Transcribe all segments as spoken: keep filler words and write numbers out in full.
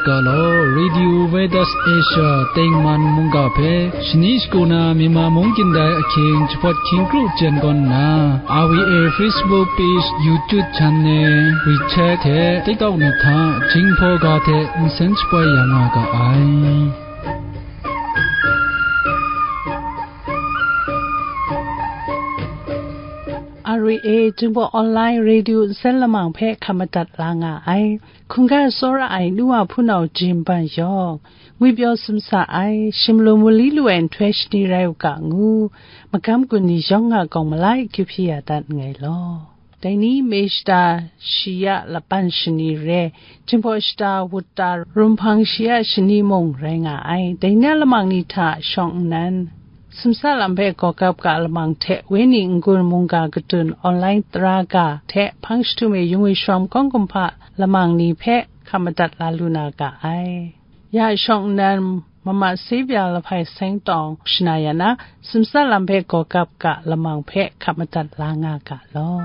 Ga law, Radio Veritas Asia tengman mungga hpe shani shagu na Myanmar mung kyin dai ahkying jahpawt hkying kru jen gawn nna, R V A Facebook page, YouTube channel, WeChat hte TikTok ni hta Jinghpaw ga hte nsen shapoi ya nga ga ai. R V A Jinghpaw Online Radio nsen lamang hpe hkap madat la nga ai. Hkungga tsawra ai nu wa hpunau Jim Ban yawng, ngwipyaw sumsa ai, shimlung mali lu ai nhtoi shani rai u ga ngu, magam gun ni yawng a gawng malai akyu hpyi ya dat nngai law. Dai ni me shata shi ya laban shani re, Jinghpaw shata wut ta rumhpang shi ya shani mung rai nga ai. Dai ni a lamang ni hta shawng nnan, sumsa lam hpe gawgap ga lamang hte wenyi n-gun mungga kadun online tara ga hte hpang jahtum e yung ai shawm kawng kumhpa lamang ni hpe hkap madat la lu na ga ai. Ya shawng nnan, mama Savia lahpai seng tawng shana ya na, sumsa lam hpe gawgap ga lamang hpe hkap madat la nga ga law.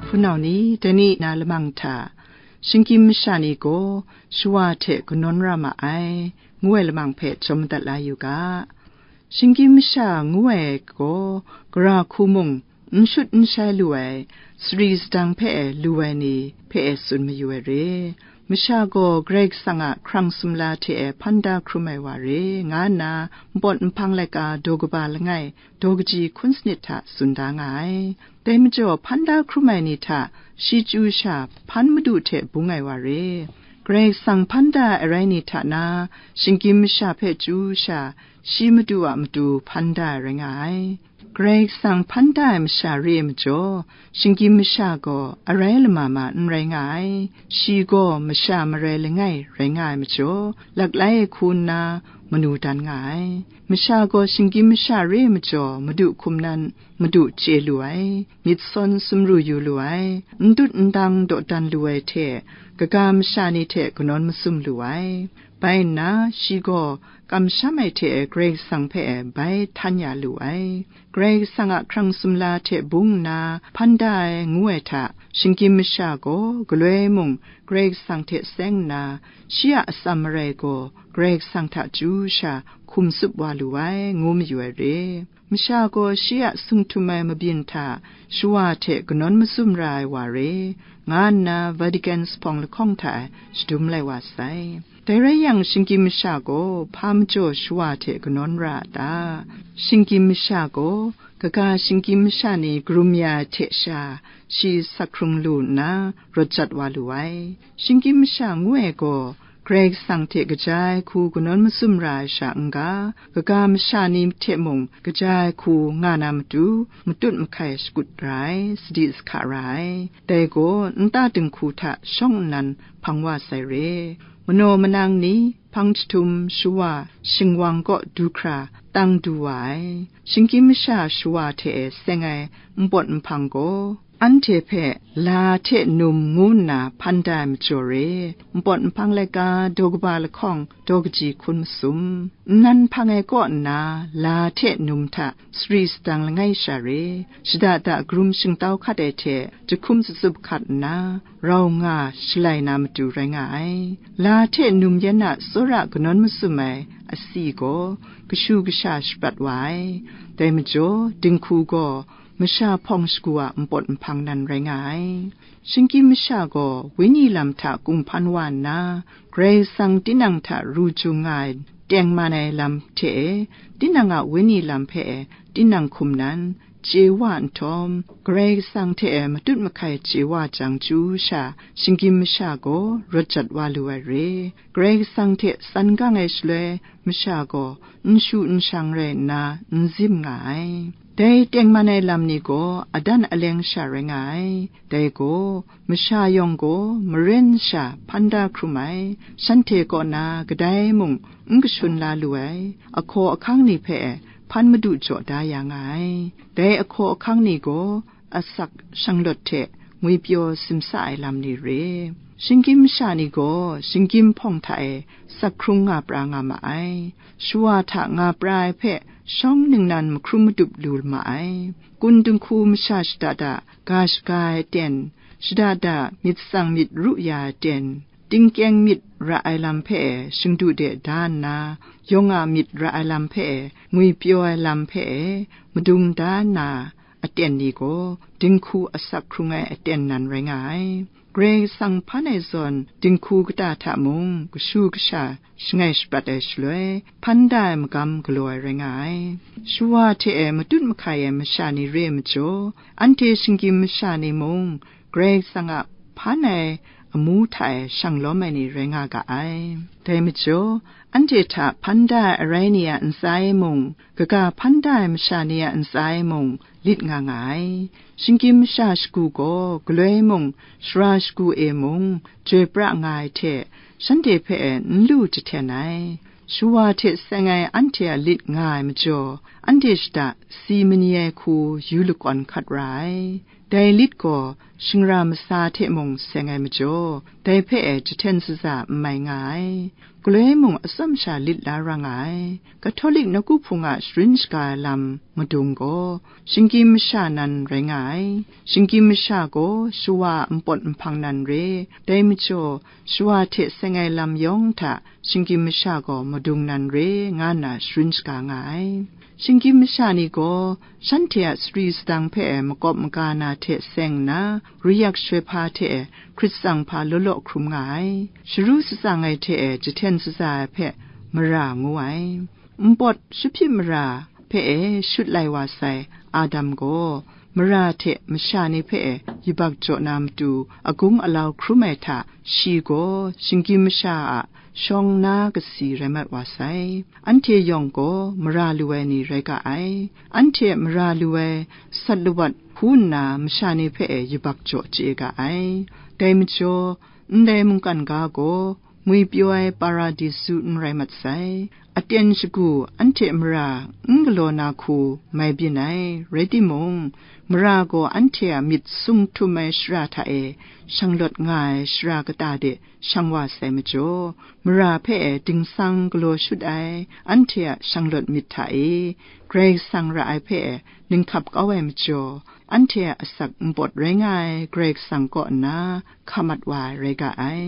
Hpunau ni, dai ni na lamang hta, shinggyim masha ni gaw shawa hte kanawn ra ma ai, ngu ai lamang hpe jawm madat la yu ga. Shinggyim masha ngu ai gaw, gara hku mung n shut n shai lu ai, sari sadang hpe lu ai ni hpe e tsun mayu ai re. Masha gaw Karai Kasang a hkrang sumla hte e hpan da hkrum ai wa re, nga nna npawt nhpang laika daw kaba langai, daw kaji hkun sanit hta tsun da nga ai. Dai majaw, hpan da hkrum ai ni hta shi chyu sha hpan madu hte bung ai wa re. Karai Kasang hpan da ai rai ni hta na, shinggyim masha hpe chyu sha, shi madu a matu hpan da ai rai nga ai. Karai Kasang hpan da ai masha re ai majaw, shinggyim masha gaw arai lama ma n rai nga ai. Shi gaw masha marai langai rai nga ai majaw, laklai ai hku nna manu dan nga ai. Masha gaw shinggyim masha re ai majaw, madu hkum nan, madu chye lu ai, myit sawn sumru yu lu ai, n dut n dang dawdan lu ai hte, kaga masha ni hte kanawn masum lu ai. Bai nna, shi gaw kamsham ai hte Karai Kasang hpe bai htan ya lu ai. Karai Kasang a hkrang sumla hte bung nna hpan da ai ngu ai hta, shinggyim masha gaw galoi mung Karai Kasang hte seng nna, shi a atsam marai gaw Karai Kasang hta chyu sha hkum tsup wa lu ai, ngu mayu ai re. Masha gaw shi a sung htum ai mabyin hta shawa hte kanawn mazum ra ai wa re, nga nna Vatican zuphpawng lahkawng hta e shadum lai wa sai. Dai rai yang, shinggyim masha gaw hpa majaw shawa hte kanawn ra a ta? Shinggyim masha gaw kaga shinggyim masha ni karum ya ai hte sha, shi sak hkrung lu nna rawt jat wa lu ai. Shinggyim masha ngu ai gaw, Karai Kasang hte kaja ai hku kanawn mazum ra ai sha n-ga, kaga masha ni hte mung kaja ai hku nga na matu, matut mahkai shakut ra ai, sadi sahka ra ai. Dai gaw nta dinghku hta shawng nnan hpang wa sai re. Manaw manang ni, hpang jahtum, shawa, shingwang kaw du hkra tang du wa ai. Shinggyim masha shawa hte e seng ai npawt nhpang gaw, anhte hpe la hte num ngu nna hpan da ai majaw re, npawt nhpang laika daw kaba lahkawng daw kaji hkun masum. Nnan hpang ai kaw nna la hte num hta sari sadang langai sha re, shada da karum shingtau hkat ai hte jahkum tsatsup hkat nna, rau nga shalai na matu rai nga ai. La hte num yan a tsawra kanawn masum ai asi gaw kashu kasha shaprat wa ai. Dai majaw, dinghku gaw masha hpawng shagu a npawt nhpang nan rai nga ai. Shinggyim masha gaw wenyi lam hta kunghpan wa nna, Karai Kasang tinang hta ru jung nga ai tengman ai lam hte e, tinang a wenyi lam hpe e tinang hkum nan chye wa nhtawm, Karai Kasang hte e matut mahkai chye wa jang chyu sha, shinggyim masha gaw rawt jat wa lu ai re. Karai Kasang hte tsan gang ai shaloi, masha gaw n shu n shang rai nna n zim nga ai. Dai tengman ai lam ni gaw adan aleng sha rai nga ai. Dai gaw, masha yawng gaw maren sha hpan da hkrum ai, shanhte kaw na kadai mung n kashun la lu ai, ahkaw ahkang ni hpe hpan madu jaw da ya nga ai. Dai ahkaw ahkang ni gaw asak shanglawt hte ngwipyaw simsa ai lam ni re. Shinggyim masha ni gaw shinggyim hpawng hta e sak hkrung nga pra nga ma ai. Shawa hta nga pra ai hpe shawng ningnan mahkrum madup lu ma ai. Kun dinghku masha shada da ga shaga ai aten, shada da myit tsang myit ru ya ai aten, tingkyeng myit ra ai lam hpe e shingdu de da nna, yawng a myit ra ai lam hpe e ngwipyaw ai lam hpe e madung da nna, aten ni gaw dinghku asak hkrung ai aten nan rai nga ai. Karai Kasang hpan ai zawn dinghku kata hta mung kashu kasha shangai shaprat ai shaloi, hpan da ai magam galaw ai rai nga ai. Shawa hte e matut mahkai ai masha ni re ai majaw, anhte shinggyim masha ni mung Karai Kasang a hpan ai amu hta e shang lawm ai ni rai nga ga ai. Dai majaw, anhte hta hpan da ai arai ni a ntsa e mung, kaga hpan da ai masha ni a ntsa e mung lit nga nga ai. Shinggyim masha shagu gaw galoi mung, shara shagu e mung, joi pra nga ai hte, shanhte hpe e n lu jahten ai. Shawa hte seng ai anhte a lit nga ai majaw, anhte shada si mani ai hku yu lakawn hkat ra ai. Dai lit gaw shingra masa hte mung seng ai majaw, dai hpe e jahten shaza n mai nga ai. Galoi mung atsawm sha lit la ra nga ai. Katolik nawku hpung a sharin shaga ai lam madung gaw, shinggyim masha nan rai nga ai. Shinggyim masha gaw shawa a npawt nhpang nan re. Dai majaw, shawa hte seng ai lam yawng hta shinggyim masha gaw madung nan re, nga nna sharin shaga nga ai. Shinggyim masha ni gaw shanhte a sari sadang hpe makawp maga na hte seng nna, ruyak shoi hpa hte hkrit tsang hpa law law hkrum nga ai. Sharu shatsang ai hte jahten shaza ai hpe mara ngu ai. Npawt shahpyi mara hpe e shut lai wa sai Adam gaw, mara hte masha ni hpe e yubak jaw na matu agung alau hkrum ai hta, shi gaw shinggyim masha a shawng na kasi rai mat wa sai. Anhte yawng gaw mara lu ai ni rai ga ai. Anhte mara lu ai sat lawat hku nna masha ni hpe e yubak jaw chye ga ai. Dai majaw, ndai mungkan ga gaw ngwipyaw ai paradisu n rai mat sai. Aten shagu anhte mara n galaw na hku mai byin ai, rai timung, mara gaw anhte a myit sung htum ai shara hta e shanglawt nga ai shara kata de shang wa sai majaw, mara hpe e dingsang galaw shut ai anhte a shanglawt myit hta e, Karai Kasang ra ai hpe e ninghkap kau ai majaw, anhte a asak npawt rai nga ai Karai Kasang kaw nna hka mat wa ai rai ga ai.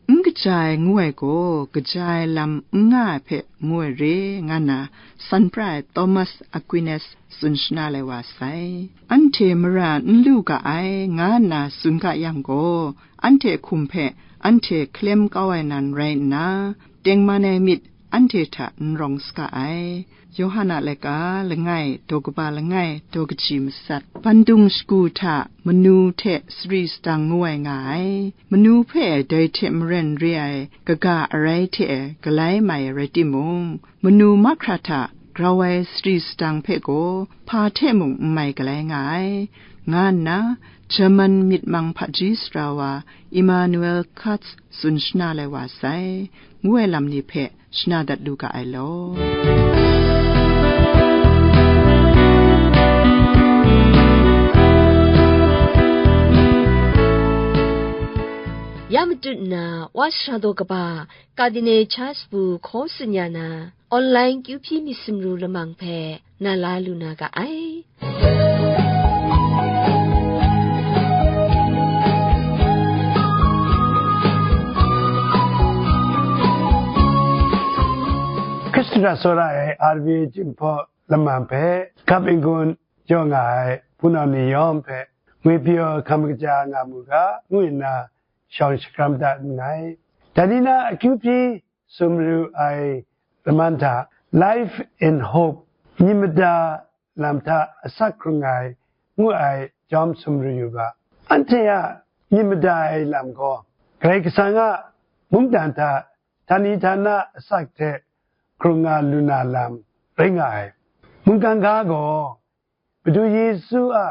N kaja ai ngu ai gaw, kaja ai lam n nga ai hpe ngu ai re, nga nna san pra ai Thomas Aquinas tsun shana lai wa sai. Anhte mara n lu ga ai, nga nna tsun ga yang gaw, anhte hkum hpe anhte hkalem kau ai nan rai nna, tengman ai myit anhte hta n rawng saga ai. Yawhan a laika langai, daw kaba langai, daw kaji masat, bandung shagu hta manu hte sari sadang ngu ai nga ai. Manu hpe dai hte maren re ai kaga arai hte galai mai ai rai timung, manu mahkra hta grau ai sari sadang hpe gaw hpa hte mung n mai galai nga ai, nga nna German myit mang hpaji sara wa Immanuel Katz tsun shana lai wa sai, ngu ai lam ni hpe shana dat lu ga ai law. Ya matut nna, Wa Shara Daw Kaba, Cardinal Charles bu hkaw tsun ya na, online kyu hpyi myit sumru lamang hpe na la lu na ga ai. Hkristu hta tsawra ai R V A Jinghpaw lamang hpe, hkap n-gun jaw nga ai hpunau ni yawng hpe, ngwipyaw hkam kaja nga mu ga, ngu nna shawng shakram dat nngai. Dai ni na akyu hpyi sumru ai laman hta, Life in Hope, myit mada lam hta asak hkrung ai, ngu ai jawm sumru yu ga. Anhte a myit mada ai lam gaw, Karai Kasang a mungdan hta htani htana asak hte hkrung nga lu na lam rai nga ai. Mungkan ga gaw, Madu Yesu a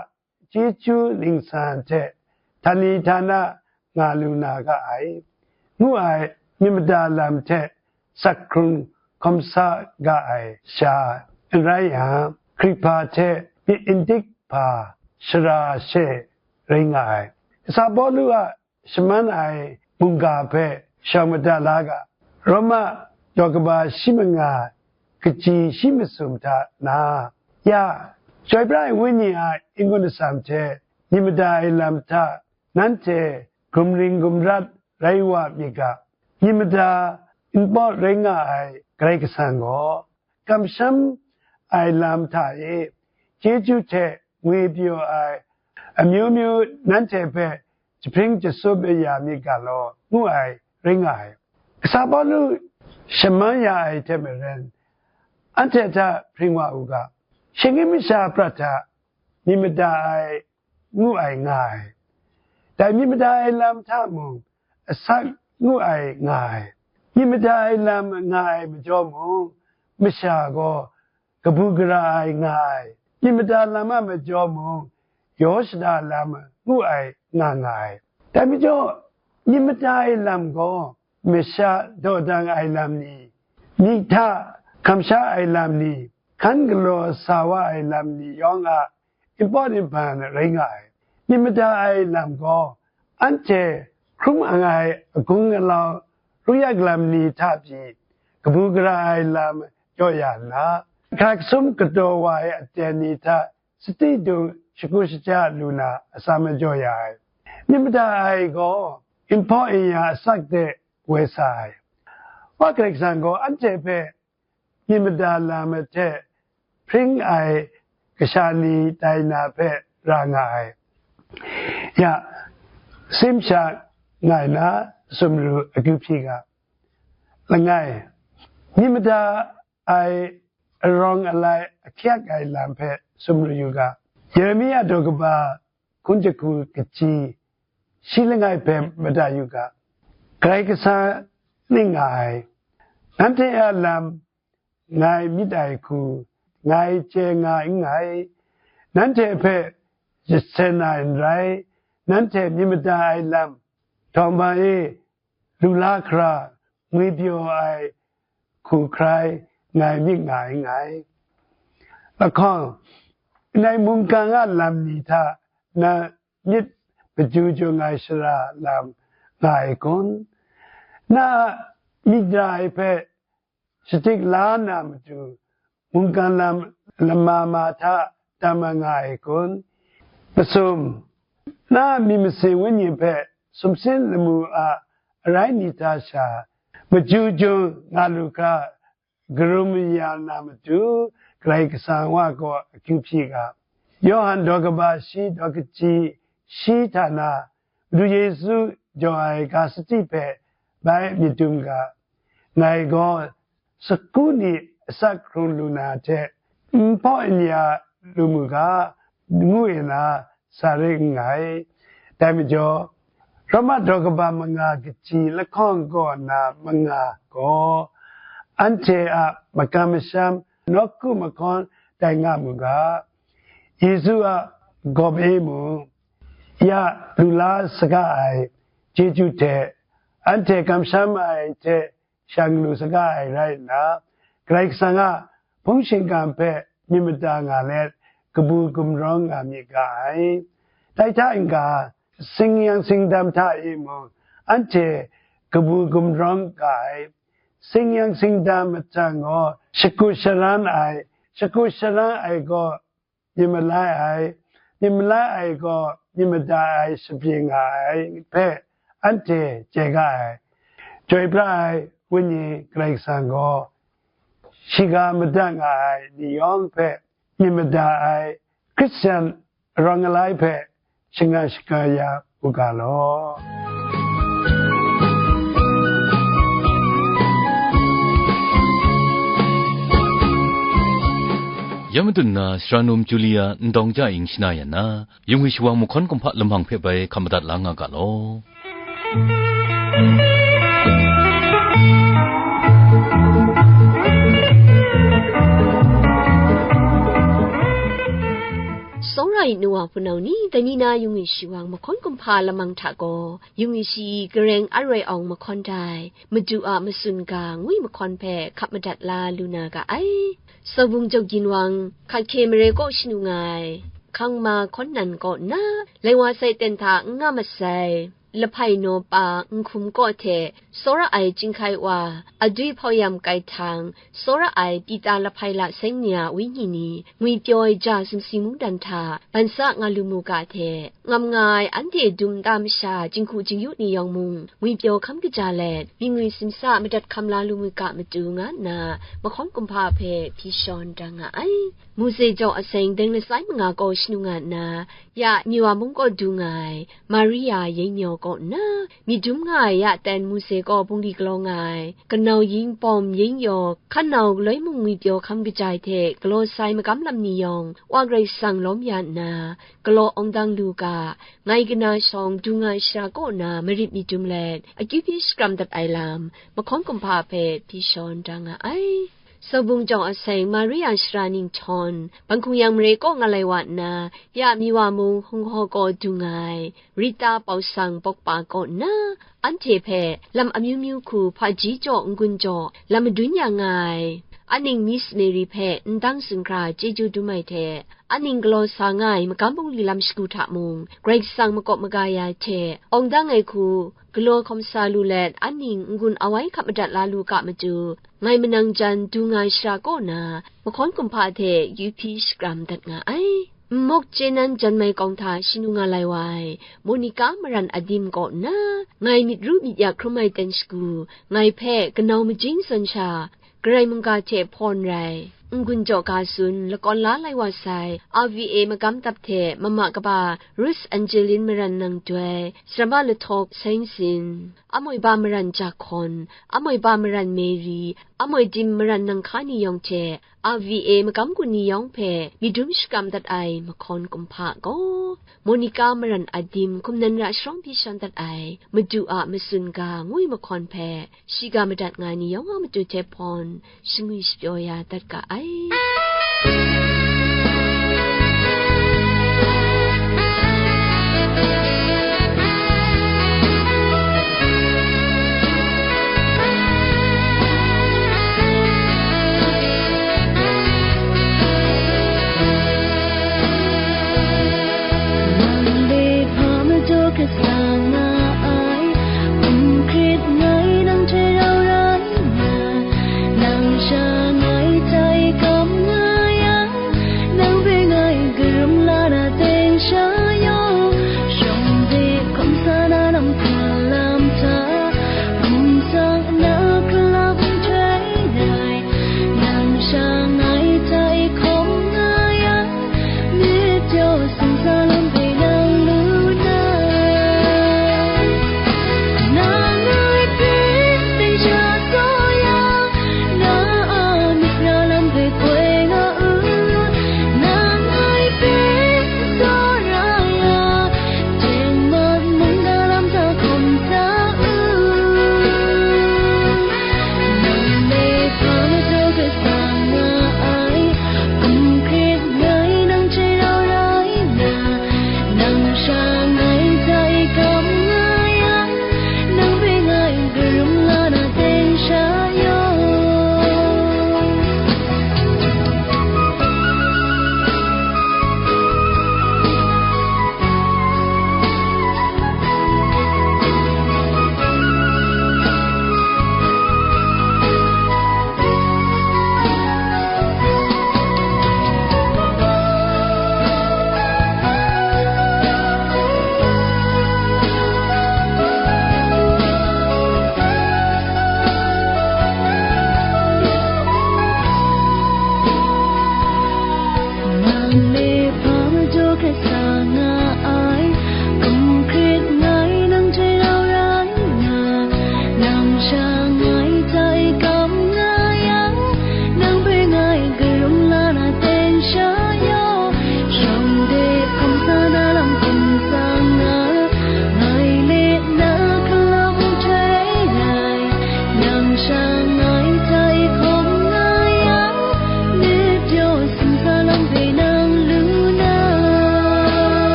chyeju ningsang hte htani htana nga lu na ga ai, ngu ai myit mada lam hte sak hkrung hkawm sa ga ai sha n rai yang, Hkrihpa hte myit n dik hpa shara she rai nga ai. Kasa Pawlu a shaman ai mungga hpe shawng madat la ga, Roma daw kaba shi manga kaji shi masum hta na, ya, Chyoi pra ai Wenyi a n-gun atsam hte myit mada ai lam hta nanhte gumring gumrat rai wa myit ga, myit mada npawt rai nga ai Karai Kasang gaw, kamsham ai lam hta e chyeju hte ngwi pyaw ai amyu myu nanhte hpe jahpring jasup ya myit ga law, ngu ai rai nga ai. Kasa Pawlu shaman ya ai hte maren, anhte hta hpring wa u ga, shinggyim masha prat hta myit mada ai ngu ai nga ai. Dai myit mada ai lam hta mung, asak ngu ai nga ai. Myit mada ai lam nga ai majaw mung, masha gaw kabu gara ai nga ai. Myit mada lam a majaw mung, yaw shada lam ngu ai nga nga ai. Dai majaw, myit mada ai lam gaw, masha dawdang ai lam ni, myi hta hkamsha ai lam ni, hkan galaw sa wa ai lam ni yawng a npawt nhpan rai nga ai. Myit mada ai lam gaw, anhte hkrum ang ai agung alau, rukyak lam ni hta pyi, kabu gara ai lam jaw ya nna, hkra kasum kataw wa ai aten ni hta sati dung shagu shaja lu na atsam jaw ya ai. Myit mada ai gaw, nhpaw nya asak de woi sa ai. Wa Karai Kasang gaw anhte hpe myit mada lam hte hpring ai kasha ni tai na hpe ra nga ai. Ya, simsha ngai na sumru akyu hpyi ga. Langai, myit mada ai arawng alai ahkyak ai lam hpe sumru yu ga. Yeremia daw kaba hkun jahku kaji shi langai hpe mada yu ga. Karai Kasang ning nga ai, nanhte a lam ngai myit ai hku, ngai chye nga nngai, nanhte hpe jasen ai n rai, nanhte myit mada ai lam, htawng ma e, lu la hkra, ngwi pyaw ai hku hkrai, ngai myit nga ai nngai. Lahkawng, ndai mungkan a lam ni hta na myit maju jung ai shara lam nga ai kun? Na a myit ra ai hpe shadik la na matu, mungkan lam lama ma hta tam nga ai kun? Masum, na a myit masin wenyi hpe sumsing lamu a arai ni hta sha maju jung nga lu hkra, karum ya na matu, Karai Kasang wa gaw akyu hpyi ga. Yawhan daw kaba shi daw kaji shi hta na, Madu Yesu jaw ai ga sadi hpe bai myit dum ga. Ngai gaw sagu ni asak hkrung lu na hte, nhpaw nya lu mu ga, ngu nna sa re nngai. Dai majaw, Roma daw kaba manga kaji lahkawng kaw na manga gaw, anhte a makam masham nawku mahkawn tai nga mu ga, Yesu a gawp e mung, ya lu la saga ai chyeju hte, anhte kamsham ai hte shang lu saga ai rai nna, Karai Kasang a hpung shingkang hpe myit mada nga let, kabu gumrawng nga myit ga ai. Dai hta n-ga, sing yang singdam hta e mung, anhte kabu gumrawng ga ai. Sing yang singdam mahtang gaw, shakut sharan ai, shakut sharan ai gaw, myit malai ai, myit malai ai gaw myit mada ai shabyin nga ai hpe anhte chye ga ai. Chyoi pra ai Wenyi Karai Kasang gaw, shiga madat nga ai ni yawng hpe myit mada ai Hkristu arawng alai hpe shangang shangang ya u ga law. Ya madun na, sara num Julia Ndawng Ja Ying shana yan na, yung ai shawang mahkawn kumhpa lamang hpe bai hkam madat la nga ga law. Sawra ai nu wa hpunau ni, dai ni na yung ai shawang mahkawn kumhpa lamang hta gaw, yung ai shi gareng aroi awng mahkawn dai, Madu a matsun ga ngwi mahkawn hpe hkap madat la lu na ga ai. Sawbung Jawk Ginwang, hkat hkye mare kaw shanu nga ai. Hkangma Hkawn Nan kaw nna, lai wa sai ten hta n nga masai, lahpai naw pa Nhkum kaw hte tsawra ai chyinghkai wa, adwi hpauyam kaihtan tsawra ai Pita lahpai la seng ni a wenyi ni, ngwipyaw ai ja sumsi mungdan hta ban sa nga lu mu ga hte, ngam nga ai anhte dum nta masha jinghku jingyu ni yawng mung, ngwipyaw hkam kaja let, myingwi simsa madat hkam la lu mu ga matu, nga nna mahkawn kumhpa hpe hpyi shawn da nga ai. Mose jaw aseng deng latsai manga kaw shanu nga nna, ya Miwa mung kaw du nga ai Maria Yengyaw kaw nna, myit dum nga ai ya ten Mose kaw bungli galaw nga ai, kanau ying pawm yengyaw, hkan nau galoi mung ngwipyaw hkam kajai hte galaw sai magam lam ni yawng, Wa Karai Kasang lawm ya nna, galaw awng dang lu ga, ngai kana shawng du nga ai shara kaw na marit myit dum let, akyu hpyi shakram dat ai lam, mahkawn kumhpa hpe hpyi shawn da nga ai. Sobung jaw aseng Maria shara ning htawn, Banghkung Yang mare kaw nga lai wa nna, ya Miwa mung Hung Haw kaw du nga ai, Rita Pawsang Pawkpa kaw nna, anhte hpe lam amyu myu hku hpaji jaw n-gun jaw lam madun ya nga ai, aning Miss Mary hpe ndang zunghkra chyeju dum ai hte, aning galaw sa nga ai magam bungli lam shagu hta mung, Karai Kasang makawp maga ya ai hte, awng dang ai hku galaw hkawm sa lu let, aning n-gun awai hkap madat la lu ga matu, ngai manang jan du nga ai shara kaw na, mahkawn kumhpa hte akyu hpyi shakram dat nga ai. Nmawk chye nan jan mai kawng hta shanu nga lai wa ai, Monica Maran Adim kaw nna, ngai myit ru myit yak hkrum ai ten shagu, ngai hpe kanau majing zawn sha, Karai mungga hte hpawn rai, n-gun jaw ga tsun lakawn la lai wa sai, R V A magam dap hte mama kaba Ruth Angeline Maran nang doi, Sarama Lahtawk Sainsin, Amoi Ba Maran Jahkawn, Amoi Ba Maran Mary, Amoi Dim Maran nang hka ni yawng hte, R V A magam gun ni yawng hpe myit dum shakram dat ai mahkawn kumhpa gaw, Monica Maran Adim hkum nan ra sharawng hpyi shawn dat ai, Madu a matsun ga ngu ai mahkawn hpe, shiga madat nga ai ni yawng a matu hte hpawn, shangwi shapyaw ya dat ga ai. Nang de hpa majaw hkrat sa nga ai, hkum hkrit ngai nang hte rau rai nna, nang sha ngai tai kam nga yang,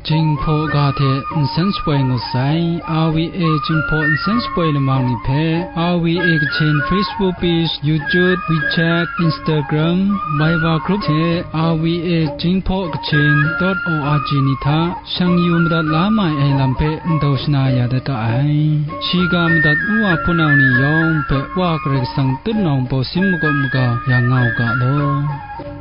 Jinghpaw ga hte nsen shapoi ngut sai. R V A Jinghpaw nsen shapoi lamang ni hpe R V A Kachin Facebook page, YouTube, WeChat, Instagram, Viber group hte R V A Jinghpaw Kachin dot O R G ni hta shang yu madat la mai ai lam hpe ndau shana ya dat ga ai. Shiga madat nu wa hpunau ni yawng hpe Wa Karai Kasang tutnawng bawsin makawp maga yang nga u ga law.